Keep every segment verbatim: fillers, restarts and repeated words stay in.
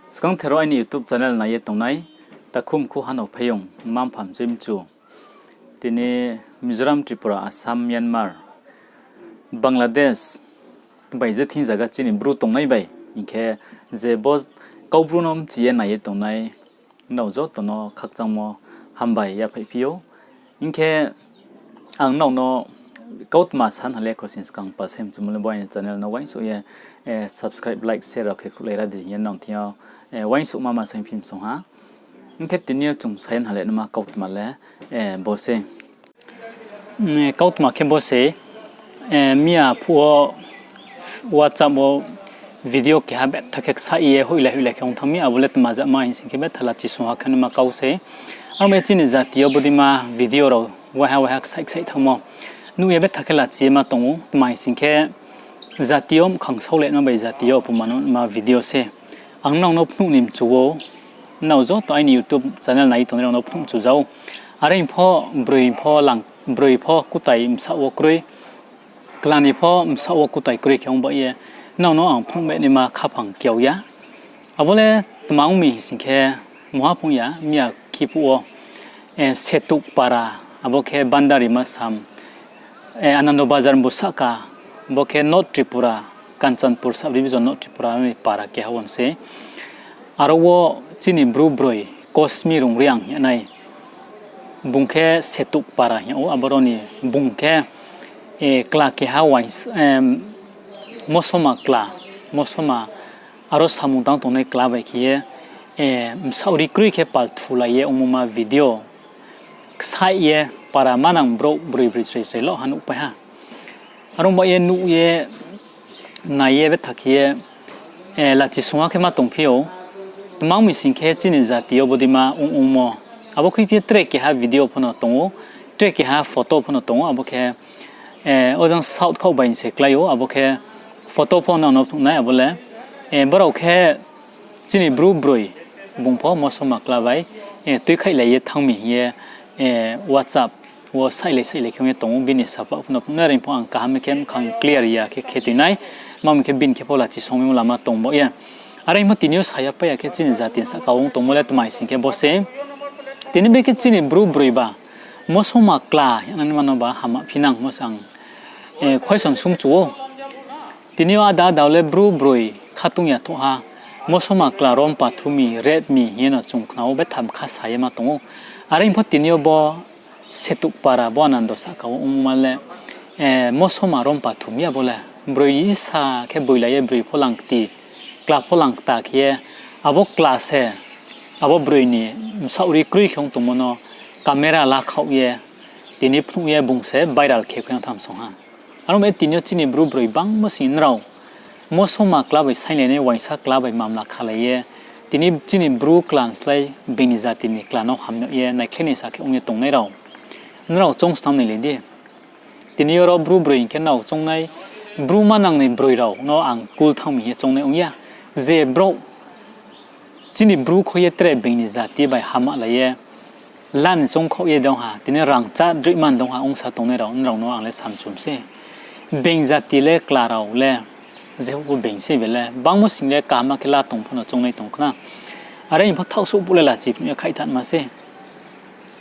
Skangther wo aini YouTube channel nai ye tongnai, takhu mkhu hano phaiyong, mma mpha mchoi mchu, tini Mizoram, Tripura, Assam, Myanmar, Bangladesh bai je thing zaga chini Bru tongnai bai, hing khe je bo Kaubru no mchi ye nai ye tongnai, nrao joto no khakchangmo hambai yaphaihphi ou. Hing khe ang nrao no kautma sa ha le kho sing skang pal sai mchumo le bo aini channel no uaingsouh ye, eh, subscribe, like, share rao khe khulai ra di hing ye nrao thing yo, eh, uaingsouhma ma saingphi msong ha. Hing khe tini yo chung sa ye ha le naima kautma le, eh, bo se. Mm, kautma khe bo se, eh, miya phuh wo WhatsApp wo video keha betha khe ksaih ye hoihlai hoihlai khe ong thanng mi, abo le tma jama hing sing khe betha lachi sung ha khe naima kau se. Aro mi chini jati yo bodeima video rao waiha waiha ksaih ksaih thanngmo nuh ye betha khe lachi ye ma tong ou, tma hing sing khe jati yo mkhang saoh le naima bai jati yo opomano naima video se. Ang nrao no phnuh ni mchu ou, nrao joto aini YouTube channel nai tongnai rao no phnuh mchu za ou. Are pho broi pho lang, broi pho kutai bsaoh wo kroi, kla ni pho bsaoh wo kutai kroi khe ong ba ye, nrao no ang phnuh me naima khaphang kiau ya. Abo le tma ong mi hing sing khe, mungha phung ya, miya khiphuh wo, eh, Setuk para, abo khe Bandari Masam, eh, Anando Bazar bo sahka, bo khe North Tripura, Kanchanpur sub division North Tripura ni para keha wo se. Aro wo chini Bru broi Kosmi Rungriang hing ye nai. Bung khe Setuk para hing ou, aboro ni bung khe, eh, kla keha wains-, em, mosoma kla, mosoma aro samung tang tongnai kla bai khe ye, eh, bsaoh ri kroi khe palthulai ye ongmo ma video ksaih ye para manang brouh broi broi chrai chrai loh ha nuhpai ha. Are ong ba ye nuh ye nai ye betha khe ye, eh, lachi sung ha khe ma tongphi ou. Tma ong mi sing khe chini jati yo bodeima ong ongmo. Abo khuiphi ye tre keha video pho no tong ou, tre keha photo pho no tong ou, abo khe, eh, ojang south khaoh bai se klái ou, abo khe photo pho no no phnuh nai abo le, eh, brao khe chini Bru broi bung pho mosoma kla bai, eh, tuikhaihlai ye thanng mi hing ye, eh, WhatsApp wo saihlai saihlai khe ong ye tong ou, bini sapa pho no phnuh nai, are pho ang kaham khe mkhang clear ya khe khe tui nai, ma mi khe bini khe pho lachi song mi lama tong bao ye. Are pho tini yo sa ya pai ya khe chini jati sahka ong tongmo le tma hing sing khe bo se. Tini be khe chini Bru broi ba mosoma kla hing ye nai ma no ba hama phi nang mo se ang, eh, question sungchu ou. Tini yo ada ada le Bru broi khatung ya thoh ha, mosoma kla rom pathu mi, rape mi hing ye no chung khna ou, betha bkha sa ye ma tong ou. Are pho tini yo bo Setuk para bo Anando sahka wo ongma le, eh, mosoma rom pathu mi abo le. Broi isa khe boilai ye broi pho lang kti, kla pho lang kta khe ye, abo kla se, abo broi ni bsaoh ri kroi khe ong tongmo no camera lakhaoh ye, tini phnuh ye bung se viral khe khe tham song ha. Aro mi tini yo chini Bru broi bangmo sing nrao mosoma kla bai sainglai nai, uaingsa kla bai mamla khalai ye, tini chini Bru kla ni slái being ni jati ni kla no hamyag ye naikhlai ni sa khe ong ye tongnai rao, nrao choung snam nai le di. Tini yo ro Bru broi hing khe nrao choungnai, Bru manang ni broi rao no ang kul thanng mi hing ye choungnai ong ya. Je brouh chini Bru kho ye tre being ni jati bai hamalai ye, lan choung khaoh ye dong ha, tini rang chá droihman dong ha ongsa tongnai rao, nrao no ang le samchum se. Being jati le kla rao le, je bo being se be le, bangmo sing le kaham khe la tong pho no choungnai tong khna. Are pho thaohsouh phuh le lachi phnuh ye khaih thanma se.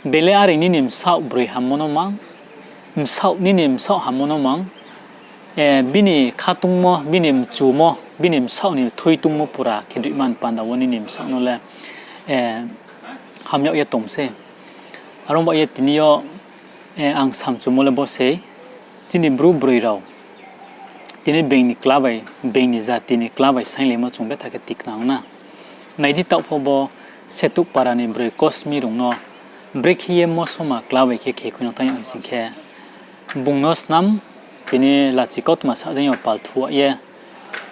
Be le are nini bsaoh broi hammo no mang, bsaoh nini bsaoh hammo no mang, eh, bini khatungmo, bini mchumo, bini bsaoh ni thui tungmo pura khe droihman panda wo nini bsaoh no le, eh, hamyag ye tong se. Are ong ba ye tini yo, eh, ang samchumo le bo se, chini Bru broi rao tini being ni kla bai, being ni jati ni kla bai sainglaimo chung betha khe tikna ong na. Nai di taoh pho bo Setuk para ni broi Kosmi Rung no brekhe ye mosoma kla bai khe khe khui no tang yag sing khe, bung no snam tini lachi kautma sa dei yo palthu ye,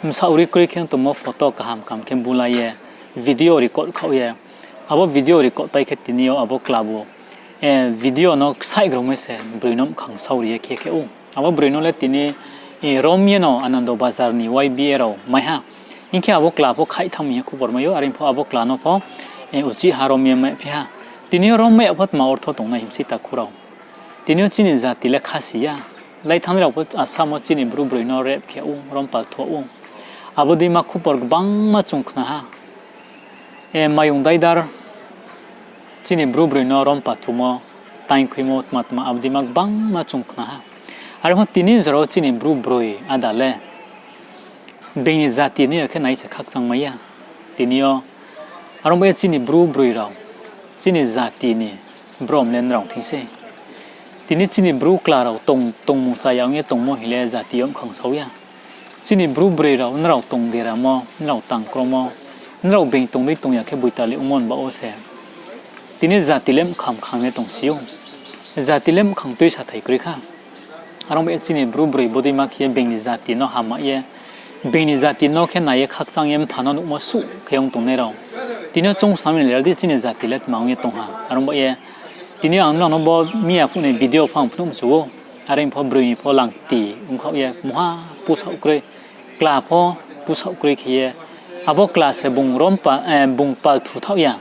bsaoh ri kroi khe tongmo photo kaham kaham khe bulai ye, video record khaoh ye, abo video record pai khe tini yo abo kla bo, eh, video no ksaih gromai se broi no mkhang saori ye khe khe ou. Abo broi no le tini, eh, rom ye no Anando Bazar ni Y B A rao mai ha. Hing khe abo kla pho khaih thanng mi ye khubor mai ou, are pho abo kla no pho, eh, uchih ha rom ye maiphi ha. Tini yo rom mai ya pho tma ortho tongnai himsi takhu rao. Tini yo chini jati le khasi ya. Lai thanng rao pho Assam wo chini Bru broi no rape khe ou, rom palthu ou. Abo dei ma khubor gbangma chung khna ha. Mayung daidar, chini Bru broi no rompa thumo, taingkhuimo, tma tma abo deima gbangma chung khna ha. Are pho tini jora wo chini Bru broi áda le being ni jati no ya khe nai se khakchang mai ya. Tini yo, are ong ba ye chini Bru broi rao, chini jati ni brom le nrao thing sei. Tini chini Bru kla rao tong, tongmung chaya ong ye tongmo hing le jati yo mkhang sao ya. Chini Bru broi rao nrao tong deramo, nrao tang kromo, nrao being tong dei tong ya khe boitali ongmo ni baoh wo se tini jati le mkhang mkhang ye tongsi ou. Jati le mkhang tuisa thai kroi kha. Are ong ba ye chini Bru broi bodeima khe ye being ni jati no hamma ye, being ni jati no khe nai ye khakchang ye mpha no nuhmo suh khe ong tongnai rao, tini yo choung snam ni le di chini jati le tma ong ye tong ha. Are ong ba ye tini yo ang nrao no bo miya phuh ni video pho ang phnuh mchu ou. Are pho broi ni pho langti ongkhaoh ye mungha pusaoh kroi, kla pho pusaoh kroi khe ye, abo kla se bung rompa, bung palthu thaoh ya.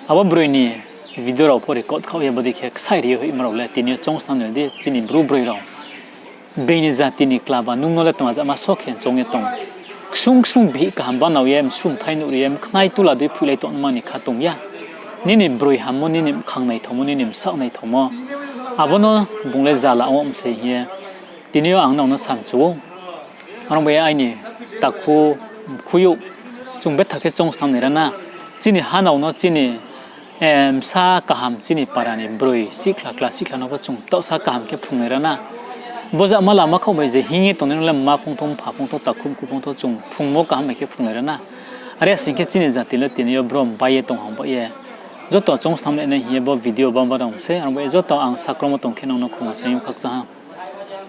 Abo broi ni video rao pho record khaoh ye bodei khe ksaih ri ye hoihma rao le tini yo choung snam ni le di chini Bru broi rao. Being ni jati ni kla ba nung no le tma jama so khe choung ye tong. Ksung ksung bihih kaham banao ye, msumthai nuh ri ye, mkhnai tula dei phuilai tongma ni kha tong ya. Nini broi hammo, nini mkhang naithaomo, nini bsaoh naithaomo, abo no bung le zala ong mi sei hing ye tini yo ang nrao no samchu ou. Are ong ba ye aini takhu, mkhui ou, chung betha khe choung snam nai ra na. Chini hanao no chini, bsa kaham chini para ni broi sihkhla, kla sihkhla no pho chung taohsa kaham khe phrung nai ra na. Bo jama lama khaoh bai je hing ye tongnai no le mma phung thou, mpha phung thou, takhu mkhu phung thou chung phrungmo kaham bai khe phrung nai ra na. Are ya sing khe chini jati le tini yo brom bai ye tong ha ong ba ye. Joto choung snam nai nai hing ye bo video bangba rao se, are ong ba ye joto ang sakromo tong khe nrao no khoma saing yo khakchang ha.